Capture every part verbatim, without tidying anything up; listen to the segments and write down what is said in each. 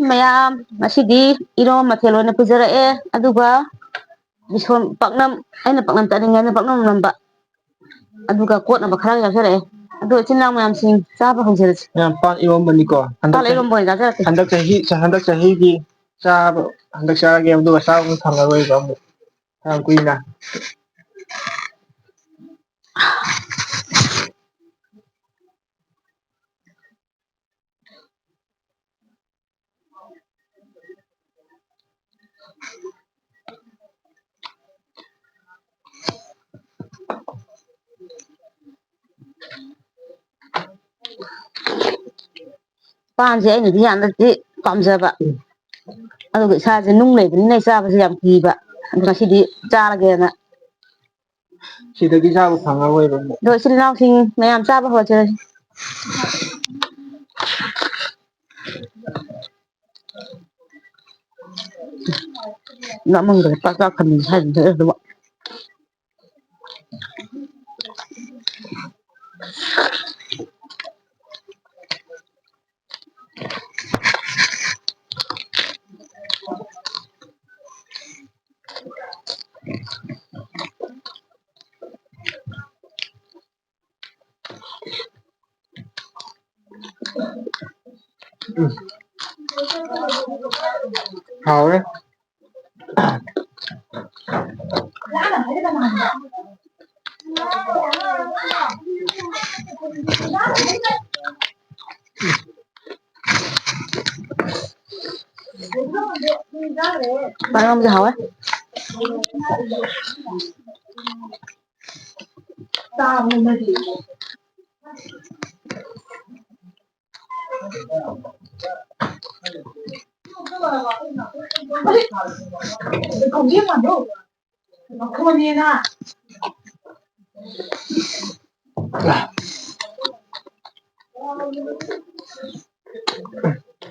ꯃꯌꯥꯝ, ꯉꯁꯤꯗꯤ ꯏꯔꯣꯝꯕ ꯃꯊꯦꯜ ꯑꯣꯏꯅ ꯄꯨꯖꯔꯛꯑꯦ, ꯑꯗꯨꯒ ꯕꯤꯁꯣꯟ ꯄꯥꯛꯅꯝ, ꯑꯩꯅ ꯄꯥꯛꯅꯝ ꯆꯥꯅꯤꯡꯉꯦ ꯍꯥꯏꯅ ꯄꯥꯛꯅꯝ ꯅꯝꯕ, ꯑꯗꯨꯒ ꯀꯣꯠꯅꯕ ꯈꯔ ꯌꯥꯎꯖꯔꯛꯑꯦ꯫ ꯑꯗꯣ ꯏꯆꯤꯟ ꯏꯅꯥꯎ ꯃꯌꯥꯝꯁꯤꯡ, ꯆꯥꯕ ꯍꯧꯖꯔꯁꯤ꯫ ꯃꯌꯥꯝ, ꯄꯥꯟ ꯏꯔꯣꯝꯕꯅꯤꯀꯣ꯫ ꯍꯟꯗꯛ ꯄꯥꯟ ꯆꯍꯤ, ꯏꯔꯣꯝꯕ ꯑꯣꯏꯅ ꯆꯥꯖꯔꯛꯀꯦ꯫ ꯍꯟꯗꯛ ꯆꯍꯤ, ꯍꯟꯗꯛ ꯆꯍꯤꯒꯤ ꯆꯥꯕ, ꯍꯟꯗꯛ ꯆꯥꯔꯒꯦ, ꯑꯗꯨꯒ ꯆꯥꯕ ꯑꯃꯨꯛ ꯐꯪꯉꯔꯣꯏꯕ ꯑꯃꯨꯛ ꯌꯥꯝ ꯀꯨꯏꯅ꯫ ꯄꯥꯟꯁꯦ ꯑꯩꯅꯗꯤ ꯌꯥꯝꯅꯗꯤ ꯄꯥꯝꯖꯕ, ꯑꯗꯨꯒ ꯏꯁꯥꯁꯦ ꯅꯨꯡ ꯂꯩꯕꯅꯤꯅ ꯑꯩ ꯆꯥꯕꯁꯦ ꯌꯥꯝ ꯀꯤꯕ꯫ ꯑꯗꯨ ꯉꯁꯤꯗꯤ ꯆꯥꯔꯒꯦꯅ꯫ ꯁꯤꯗꯒꯤ ꯆꯥꯕ ꯐꯪꯉꯔꯣꯏꯕ ꯑꯃꯨꯛ꯫ ꯑꯗꯣ ꯏꯆꯤꯜ ꯏꯅꯥꯎꯁꯤꯡ ꯃꯌꯥꯝ ꯆꯥꯕ ꯍꯧꯔꯁꯦ꯫ ꯂꯥꯝꯃꯟꯈ꯭ꯔꯦ, ꯆꯥꯛ ꯆꯥ ꯈꯟꯕꯤꯁꯦ ꯍꯥꯏꯕꯗꯤ ꯑꯗꯨꯒ꯫ ꯎꯝ꯫ ꯍꯥꯎꯔꯦ꯫ ꯄꯥꯛꯅꯝꯁꯦ ꯍꯥꯎꯋꯦ꯫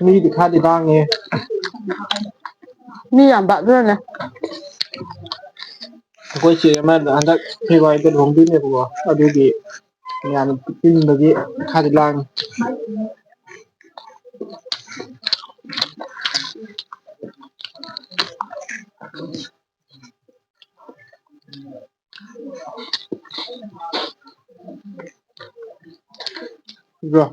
ꯃꯤꯗꯤ ꯈꯔꯗꯤ ꯂꯥꯡꯉꯦ꯫ ꯃꯤ ꯌꯥꯝꯕ ꯑꯗꯨꯅꯅꯦ꯫ ꯑꯩꯈꯣꯏ ꯆꯦ ꯑꯃ ꯍꯟꯗꯛ ꯐꯦꯕ꯭ꯔꯨꯋꯥꯔꯤꯗ ꯂꯨꯍꯣꯡꯗꯣꯏꯅꯦꯕꯀꯣ, ꯑꯗꯨꯒꯤ ꯃꯌꯥꯝ ꯄꯨꯟꯕꯒꯤ ꯈꯔꯗꯤ ꯂꯥꯡꯉꯤ꯫ ꯏꯕ꯭ꯔꯣ?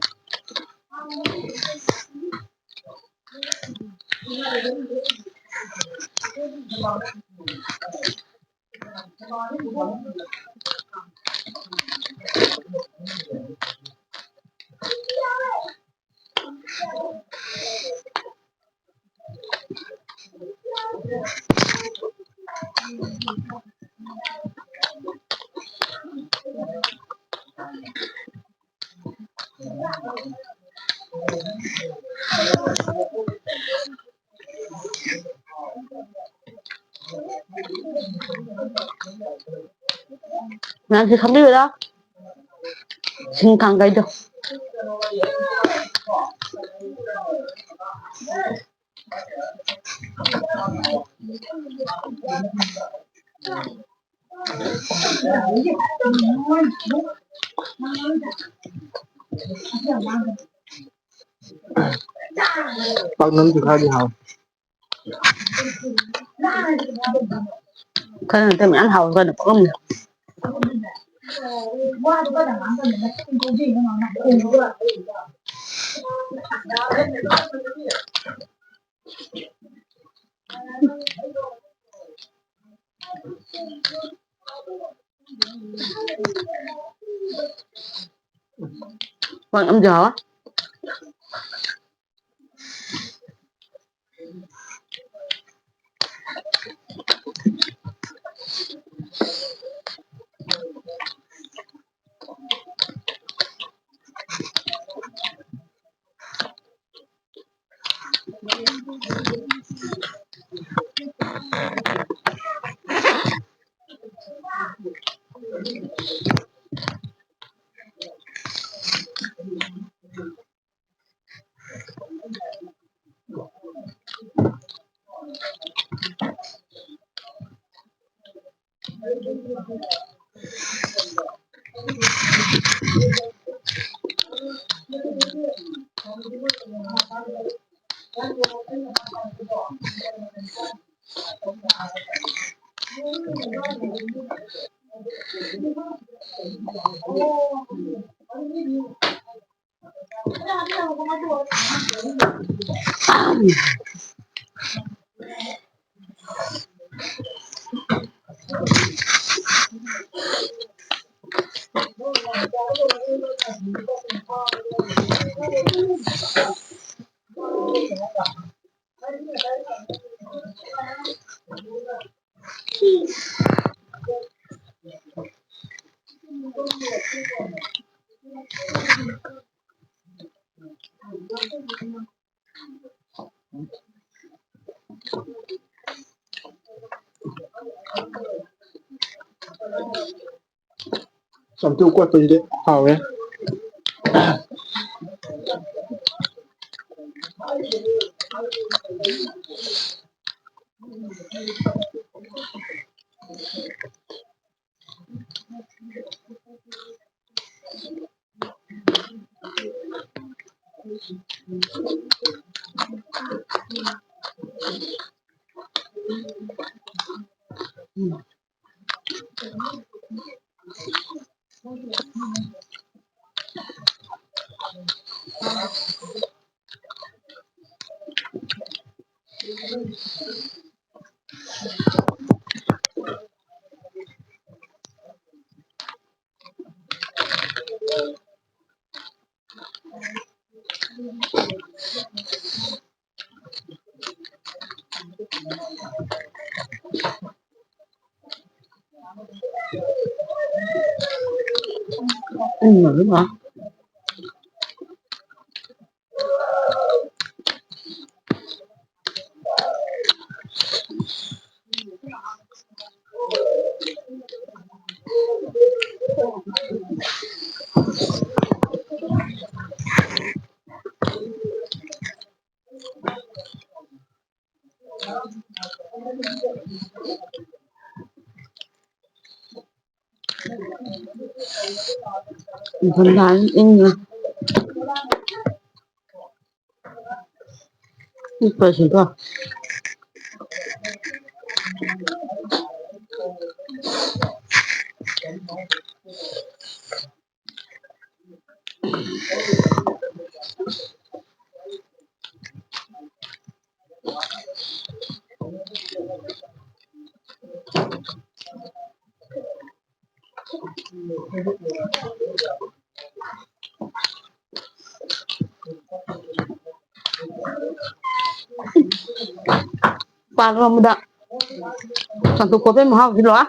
ꯃꯌꯥꯝꯁꯦ ꯈꯪꯕꯤꯕ꯭ꯔꯥ? ꯁꯤꯡ ꯀꯥꯡꯒꯩꯗꯣ꯫ ꯄꯥꯛꯅꯝꯁꯨ ꯈꯔꯗꯤ ꯍꯥꯎ꯫ ꯈꯔ ꯅꯠꯇꯦ, ꯃꯌꯥꯝ ꯍꯥꯎ ꯀꯩꯅꯣ ꯄꯥꯛꯅꯝꯅꯦ꯫ ꯄꯥꯛꯅꯝꯁꯦ ꯍꯥꯎꯋꯦ꯫ ꯆꯝꯐꯨꯠ ꯀꯣꯠꯄꯁꯤꯗꯤ ꯍꯥꯎꯋꯦ꯫ ꯅꯤꯡꯊꯝꯊꯥꯅ ꯏꯪꯉꯦ꯫ ꯄꯤꯛꯄꯁꯤꯀꯣ꯫ ꯄꯥꯟ ꯂꯣꯝꯕꯗ ꯆꯝꯐꯨꯠ ꯀꯣꯠꯄꯩ ꯃꯍꯥꯎꯁꯤ ꯂꯣꯏꯔꯦ꯫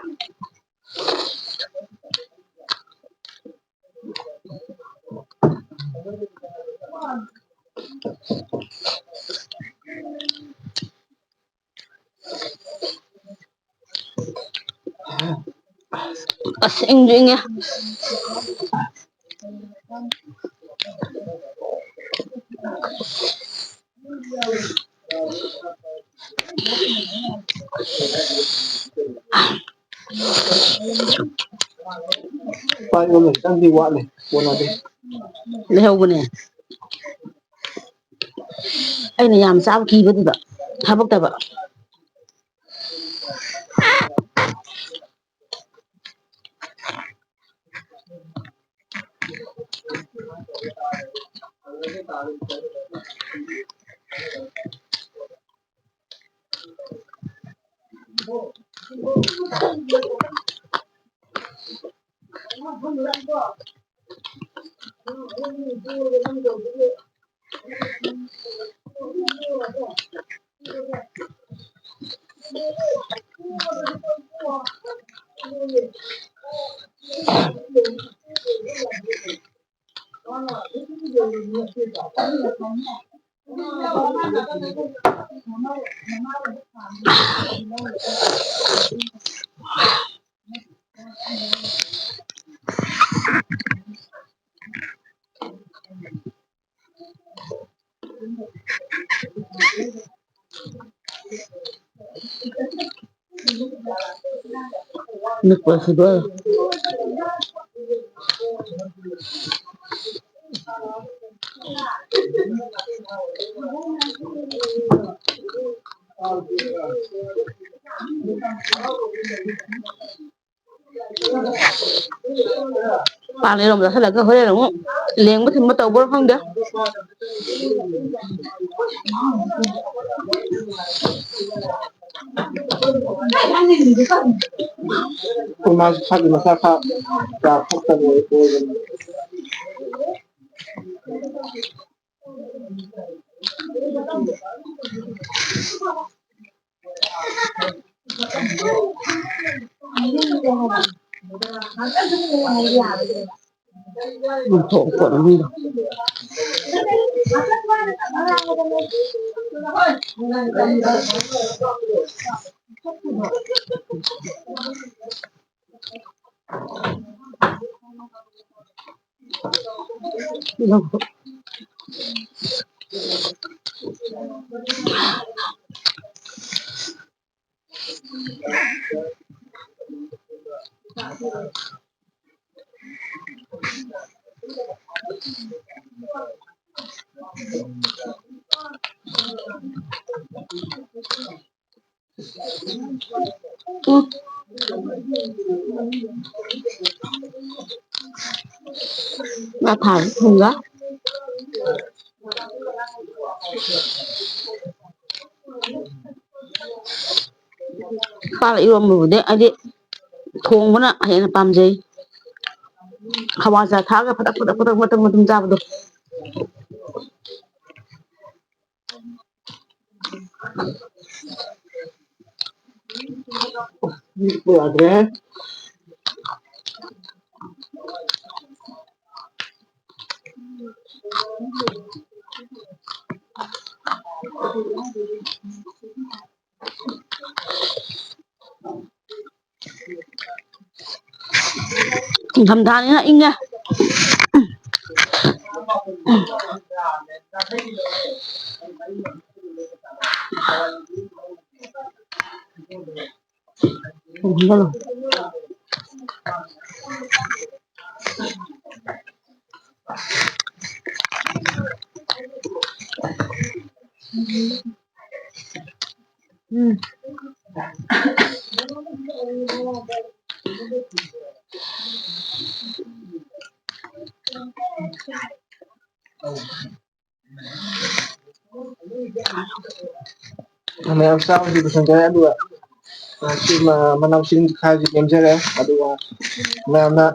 ꯑꯁ, ꯏꯪꯁꯨ ꯏꯪꯉꯦ꯫ ꯄꯥꯏꯕ ꯑꯃ ꯈꯤꯇꯪꯗꯤ ꯋꯥꯠꯂꯤ, ꯀꯣꯟꯅꯗꯦ꯫ ꯂꯩꯍꯧꯕꯅꯦ꯫ ꯑꯩꯅ ꯌꯥꯝ ꯆꯥꯕ ꯀꯤꯕꯗꯨꯗ ꯍꯥꯄꯛꯇꯕ꯫ ꯅꯤꯛꯄ ꯁꯤꯗꯣꯔꯦ꯫ ꯄꯥꯟ ꯏꯔꯣꯝꯕ ꯆꯥꯁꯤꯜꯂꯒ ꯍꯣꯔꯦꯟ ꯑꯃꯨꯛ ꯂꯦꯡꯕ ꯊꯤꯟꯕ ꯇꯧꯕ꯭ꯔꯣ ꯈꯪꯗꯦ꯫ ꯑꯩꯈꯣꯏ ꯃꯥꯁꯨ ꯈꯥꯛꯂꯤ ꯃꯆꯥ ꯈꯥꯛ ꯆꯥ ꯊꯛꯇꯕ ꯑꯣꯏꯕꯅꯤ꯫ ꯉꯥ ꯊꯥꯎ ꯊꯨꯝꯒ꯫ ꯄꯥꯜ ꯏꯔꯣꯝꯕꯕꯨꯗꯤ ꯑꯩꯗꯤ ꯊꯣꯡꯕꯅ ꯍꯦꯟꯅ ꯄꯥꯝꯖꯩ꯫ ꯍꯋꯥꯏꯖꯥꯔ ꯊꯥꯛꯑꯒ ꯐꯗꯛ ꯐꯗꯛ ꯐꯗꯛ ꯃꯇꯨꯝ ꯃꯇꯨꯝ ꯆꯥꯕꯗꯣ꯫ ꯌꯥꯗ꯭ꯔꯦꯍꯦ꯫ ꯅꯤꯡꯊꯝꯊꯥꯅꯤꯅ ꯏꯪꯉꯦ꯫ ꯎꯝ꯫ ꯃꯌꯥꯝ ꯆꯥꯕꯁꯤ ꯂꯣꯏꯁꯤꯟꯖꯔꯦ꯫ ꯑꯗꯨꯒ, ꯑ, ꯁꯤ ꯃ-, ꯃꯅꯥ ꯃꯁꯤꯡ ꯈꯔꯁꯤ ꯂꯦꯝꯖꯔꯦ꯫ ꯑꯗꯨꯒ ꯃꯌꯥꯝꯅ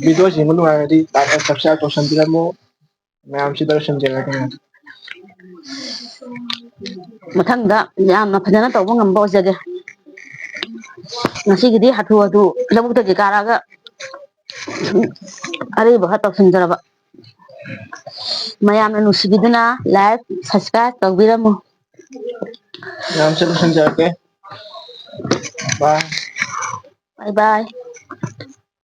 video ꯌꯦꯡꯕ ꯅꯨꯡꯉꯥꯏꯔꯗꯤ like and subscribe ꯇꯧꯁꯟꯕꯤꯔꯝꯃꯨ꯫ ꯃꯌꯥꯝꯁꯤꯗ ꯂꯣꯏꯁꯤꯟꯖꯔꯒꯦ꯫ ꯃꯊꯪꯗ ꯌꯥꯝꯅ ꯐꯖꯅ ꯇꯧꯕ ꯉꯝꯕ ꯑꯣꯏꯖꯒꯦ꯫ ꯉꯁꯤꯒꯤꯗꯤ ꯍꯥꯊꯨ ꯍꯥꯊꯨ ꯂꯧꯕꯨꯛꯇꯒꯤ ꯀꯥꯔꯛꯑꯒ ꯑꯔꯩꯕ ꯈꯔ ꯇꯧꯁꯤꯟꯖꯔꯕ꯫ ꯃꯌꯥꯝꯅ ꯅꯨꯡꯁꯤꯕꯤꯗꯨꯅ like, subscribe ꯇꯧꯕꯤꯔꯝꯃꯨ꯫ ꯃꯌꯥꯝꯁꯤꯗ ꯂꯣꯏꯁꯤꯟꯖꯔꯒꯦ꯫ Bye꯫ Bye bye꯫